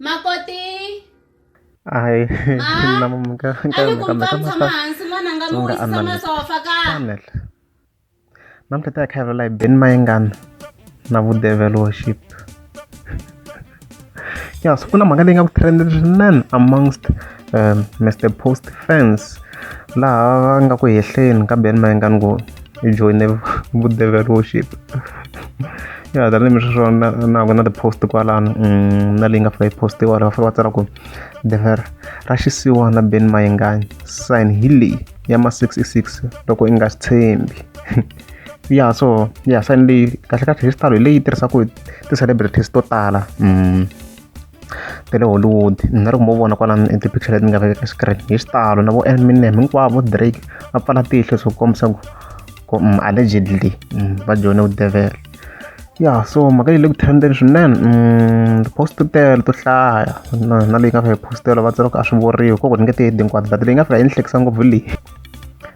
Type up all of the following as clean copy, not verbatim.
Makoti. Ahi Ma. na ka A ka ni ku ka mi pfa ka mi tshama Master hansi n'wananga mi Tsonga wisisa Analyst masofa ka. Channel. Namuntlha ta hi kha hi vulavula hi Benny Mayengani na vu-devil worship. Ya so ku na mhaka leyi nga ku trend swinene amongst Mr Post fans laha va nga ku hehleni ka Benny Mayengani ku i joyine vu-devil worship. Ya tanihi sweswo na na ku na ti-post kwalano na leyi nga fika yi post-iwa va fika va tsala ku devil ra xisiwana Benny Mayengani sign hi leyi ya ma 666 loko i nga swi tshembi. Ya so ya sign leyi kahlekahle hi xitalo hi leyi tirhisaka hi ti-celebrities to tala ta le Hollywood na loko mo vona kwalano i ti-picture leti nga veka ka screen hi xitalo na vo Eminem hinkwavo vo Drake va pfala tihlo so kombisa ku allegedly va joyine vu-devil. Ya so mhaka leyi le ku trend-eni swinene ti-post to tele to hlaya na na leyi nga fika yi post-iwa va tsala ku a swi vuriwi ko ku ni nge ti heti hinkwato but leyi nga fika yi ni hlekisa ngopfu hi leyi.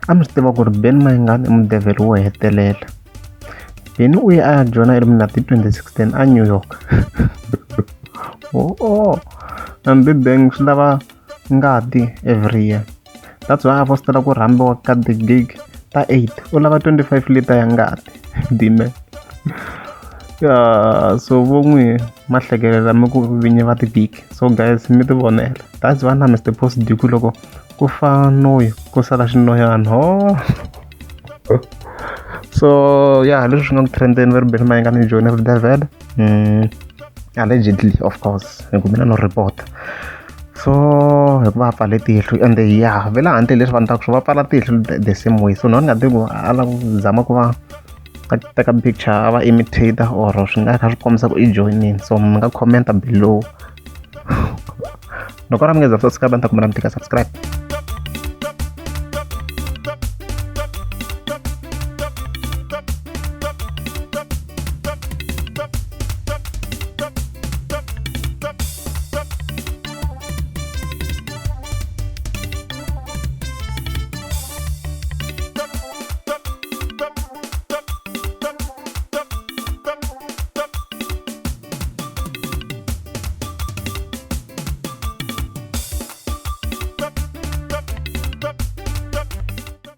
A mi swi tiva ku ri Benny Mayengani i mu-devil wo hetelela. Benny u ye a ya joyina Illuminati hi 2016 a New York. Oh, and then swi lava ngati every year. That's why a postela ku rhambiwa ka ti-gig ta 8 u lava 25 liter ya ngati dime. Ya so vo n'wi mahlekelela mi ku vinyi va ti-gig so guys mi ti vonela. That's why na Mr Post Duke loko ku fa noyi ku sala xinoyana ho. So ya leswi swi nga ku trend-eni va ri Benny Mayengani joyine vu-devil allegedly of course hi ku mina no report. So hikuva a pfale tihlo ende ya ve le handle leswi va endlaka swo va pfala tihlo the same way so no ni nga tivi ku a lava ku zama ku va a teka picture a va imitate or swi nga kha swi kombisa ku i joyinile so mi nga comment below. Loko ra mi nge za subscribe a ni ta kombela mi tika subscribe.